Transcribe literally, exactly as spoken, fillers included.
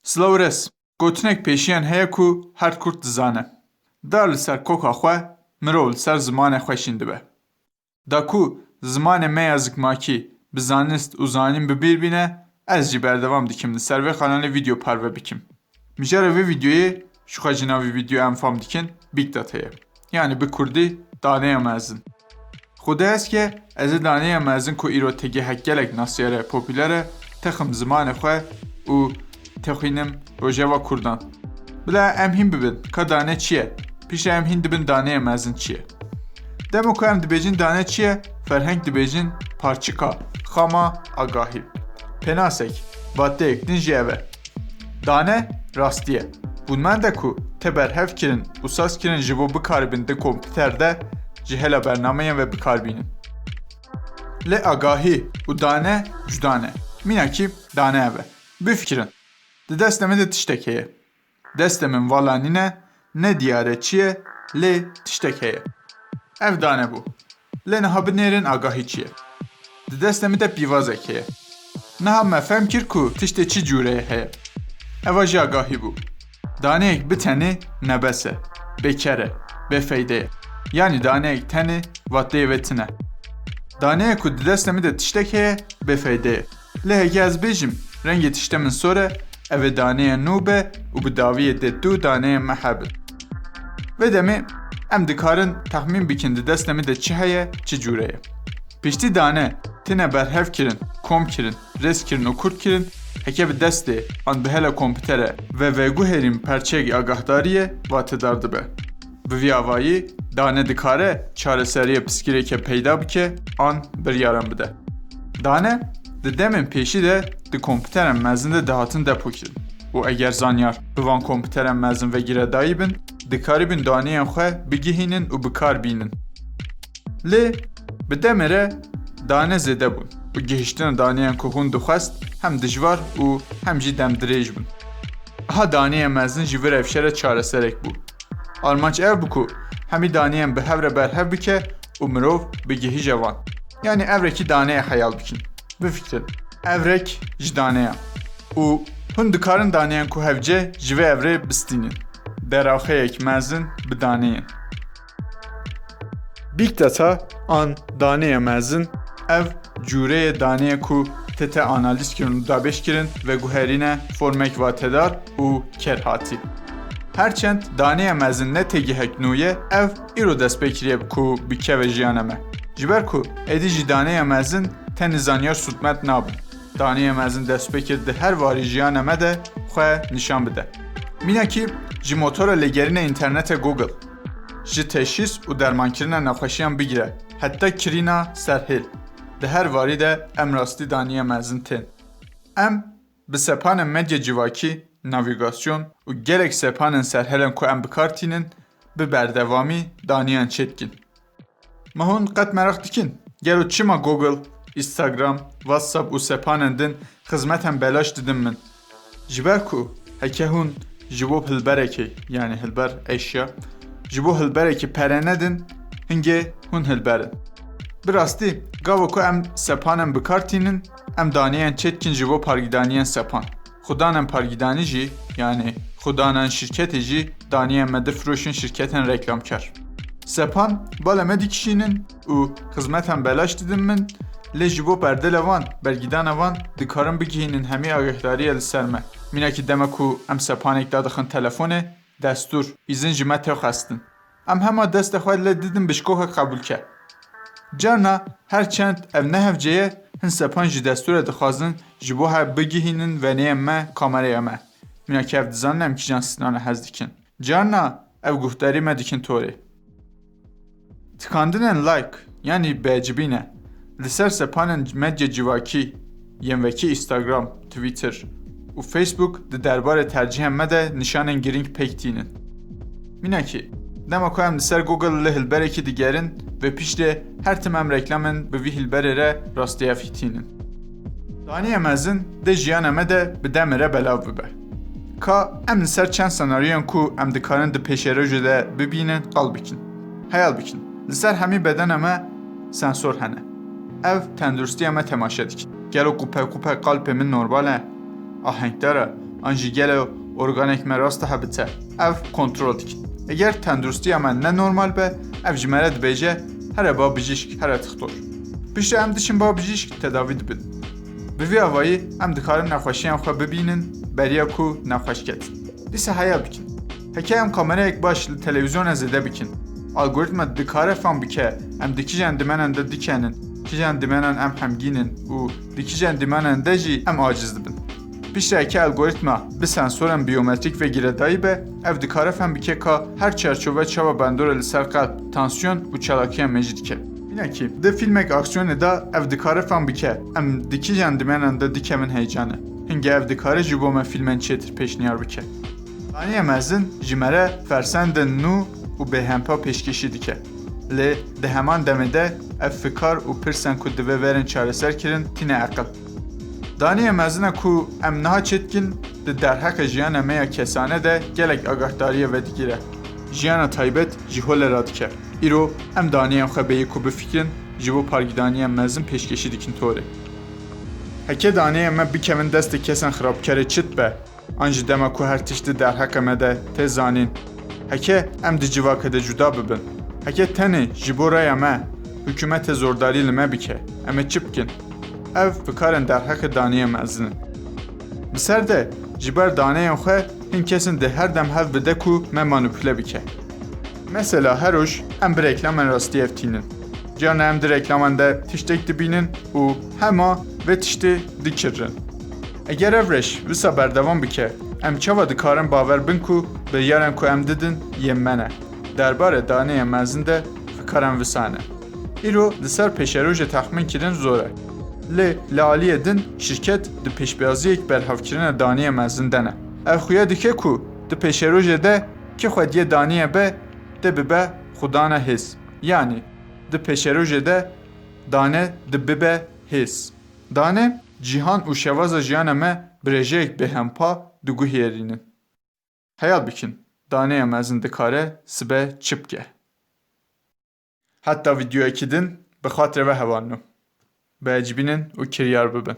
Silav û rêz. Gotinek pêşiyan heye ku her kurd dizane. Dar li ser koka xwe, mirov li ser zimanê xwe şîn dibe. Da ku zimanê me ya zikmakî bi zanist û zanîn bi bîr bîne, ez jî berdewam dikim li ser vê kanalê vîdeo parve bikim. Mijara vê vîdeoyê, ji xwe jî navê vîdeo em fam dikin, Big Data ye. Yanî bi kurdî, daneya mezin. Xwedê hezke ez ê daneya mezin ku îro têgehek gelek nasyar e, popûler e, texim zimanê xwe û texwînim rojeva kurdan. Bila em hîn bibin, ka dane çi ye? Piştre em hîn dibin daneya mezin çi ye? Dema ku em dibêjin dane çi ye, ferheng dibêjin parçika xama agahî. Pênasek, vateyek din jî ev e. Dane, rastî ye. Hûn mende ku tê berhev kirin û saz kirin ji bo bikaribin di kompûter de ji hêla bernameyan ve bikar bînin. Lê agahî û dane cuda ne. Mînakî dane ev e. Bifikirin. Di destê min de tiştek heye. Destê min vala nîne, ne diyar e çi ye, lê tiştek heye. Ev dane bû. Lê niha binêrin agahî çi ye. Di destê min de pîvazek heye. Niha me fehm kir ku tiştê çi cûreyê heye. Eva jî agahî bû. Daneyek bi tenê nebes e, bêker e, bêfeyde ye. Yanî daneyek tenê vateyê vê tune. Daneyek ku di destê min de tiştek heye, bêfeyde ye. Lê heke ez bêjim, rengê tiştê min sor e, ev ê daneyê nû be û bi dawiyê dê du daneyên me hebin. Vê demê em dikarin texmîn bikin di destê min de çi heye, çi cûre ye. Piştî dane têne berhev kirin, kom kirin, rêz kirin û kurt kirin, heke bi destê an bi hêla kompûtere ve veguherîn perçeyek agahdariyê vatedar dibe. Bi vî awayî dane dikare çareseriya pirsgirêkê peyda bike an biryaran bide. Dane di demên pêşî de di kompûterên mezin de dihatin depokirin û eger zanyar bi van kompûterên mezin ve girêdayî bin, dikaribin daneyên xwe bigihînin û bikar bînin. Lê bi demê re dane zêde bûn û gihiştina daneyên ku hûn dixwest hem dijwar û hem jî demdirêj bûn. Aha daneyê mezin ji vê rewşe re çareserek bû. Armanc ev bû ku hemî daneyên bi hev re berhev bike û mirov bigihîje van. Yanî evrekî daneyê heyal bikin. Bifikirin. Evrek ji daneya. Û hûn dikarin daneyên ku hevce ji vê evrê bistînin. Deraxeyek mezin bi daneyên. Big Data an daneyê mezin, ev cûreyê daneyê ku tête analîz kirin û dabêş kirin veguherîne formek vatedar û kêrhatî. Her çend daneyê mezin ne têgihek nû ye, ev îro dest pê kiriye ku bikeve jiyana me. Ji ber ku êdî jî daneyê mezin tenê zanyar sûdmend nabin. Daneyê mezin dest pê kir di her warî jiyana me de xwe nîşan bide. Mînakî ji motora lêgerîna înternetê Google, ji teşhîs û dermankirina nexweşiyan bigire heta kirîna serhêl, di her warî de em rastî daneyê mezin tên. Em bi sepanên medya civakî, navîgasyon û gelek sepanên serhêlên ku em bi kar tînin, bi berdewamî daneyan çêdikin. Ma hûn qet meraq dikin, gelo çima Google, Instagram, WhatsApp û sepanên din xizmetên belaş didin min? Ji ber ku heke hûn ji bo hilberekê, yanî hilber eşya, ji bo hilberekê pere nedin, hingê hûn hilber in. Bi rastî, gava ku em sepanên bi kar tînin, em daneyên çêdikin ji bo pargîdaniyên sepan. Xudanên pargîdanî jî, yanî xudanên şîrketê jî daneyên me difiroşin şîrketên reklamkar. Sepan bala me dikişînin û xizmetên belaş didin min, lê ji bo berdêla van, bergîdana van, dikarin bigihînin hemî agahdariyê li ser me. Mînakî dema ku em sepanek dadixin telefonê, destûr, îzin ji me tê xwestin. Em hema destê xwe lê didin bişkoka qebûlke. Carna her çend ev ne hevce ye, hin sepan jî destûrê dixwazin ji bo hev bigihînin wêneyên me, kameraya me. Mînakî ev dizanin em kîjan strana hez dikin. Carna ev guhdarî me dikin torê. Tikandinên like, yanî biecibîne, li ser sepanên medya civakî yên wekî Instagram, Twitter û Facebook di derbarê tercihên me de nîşanên girîng pêk tînin. Mînakî, dema ku em li ser Google li hilberekî digerin, vê piştê her tim em reklamên bi vî hilberê re rastî ev hî tînin. Daneyê mezin dê jiyana me de bi demê re belav bibe. Ka em li ser çend senaryoyên ku em dikarin di pêşerojê de bibînin qal bikin. Heyal bikin, li ser hemî bedena me sensor hene. Ev tenduristiya me temaşe dikin. Gelo qupe qupe qalpê min normal e? Ahengdar e? An jî gelo organek me rast hebite? Ev kontrol dikin. Eger tenduristiya me ne normal be, ev ji me re dibêje, here ba bijîşk, here tixtor. Piştre em diçin ba bijîşk, tedavî dibin. Bi vî avayî em dikarin nexweşiyên xwe bibînin, beriya ku nexweş ketin. Dîsa heyal bikin. Heke em kamerayek baş li televîzyona zêde bikin, algoritma dikare fam bike em di kîjan dimenan de dikenin, kîjan dimenan em hemgîn in û di kîjan dimenan de jî em aciz dibin. Piştre heke algoritma bi sensoran biyometrîk ve girêdayî be, ev dikare fam bike ka her çarçove çawa bandora li ser qelb, tansiyon û çalakiya me jî dike. Mînakî, di fîlmek aksiyonê de ev dikare fam bike em di kîjan dimenan de dikevin heyecane. Hingê ev dikare ji bo me fîlmen çêtir pêşniyar bike. Daneyê mezin ji me re fersendên nû û bêhempa pêşkêşî dike. Lê di heman demê de ev fikar û pirsên ku divê werin çareserkirin tîne eqil. Daneyê mezin e ku em niha çêdikin, di derheqê jiyana me ya kesane de gelek agahdariye vedigire. Jiyana taybet ji holê radike. Îro em daneyên xwe bêyî ku bifikirin, ji bo pargîdaniyên mezin pêşkêşî dikin torê. Heke daneyên me bikevin destê kesên xirabkerê çi dibe? An jî dema ku her tişt di derheqê me de tê zanîn. Heke em di civakê de cuda bibin. Heke tenê ji bo raya me hikûmetê zordarî li me bike, em ê çi bikin? Ev fikarên derheqê daneyê mezin in. Bi ser de ji ber daneyên xwe hin kesin di her dem hev bide ku me manipule bike. Mesela her roj em bi reklamên rastî ev tînin. Carna em di reklaman de tiştek dibînin û hema vê tiştê dikirin. Eger ev rêş wisa berdewam bike, em çawa dikarin bawer bin ku biryarên ku em didin yên me ne? Derbarê daneyên mezin de fikarên wisa ne. Îro li ser pêşerojê texmîn kirin zor e. Lê li aliyê din şirket di pêşbiyaziyek berhevkirina daneyê mezin de ne. Ev xuya dike ku di pêşerojê de ki xwediyê daneyê be, tê bibe xwedana hêz. Yanî, di pêşerojê de dane di bibe hêz. Dane, cîhan û şewaza jiyana me bi rêjeyek bêhempa diguherînin. Heyal bikin, daneyê mezin dikare sibe çi bike. Heta vîdeoyekî din bi xatirê we hevalino. Biecibînin û kiryar bibin.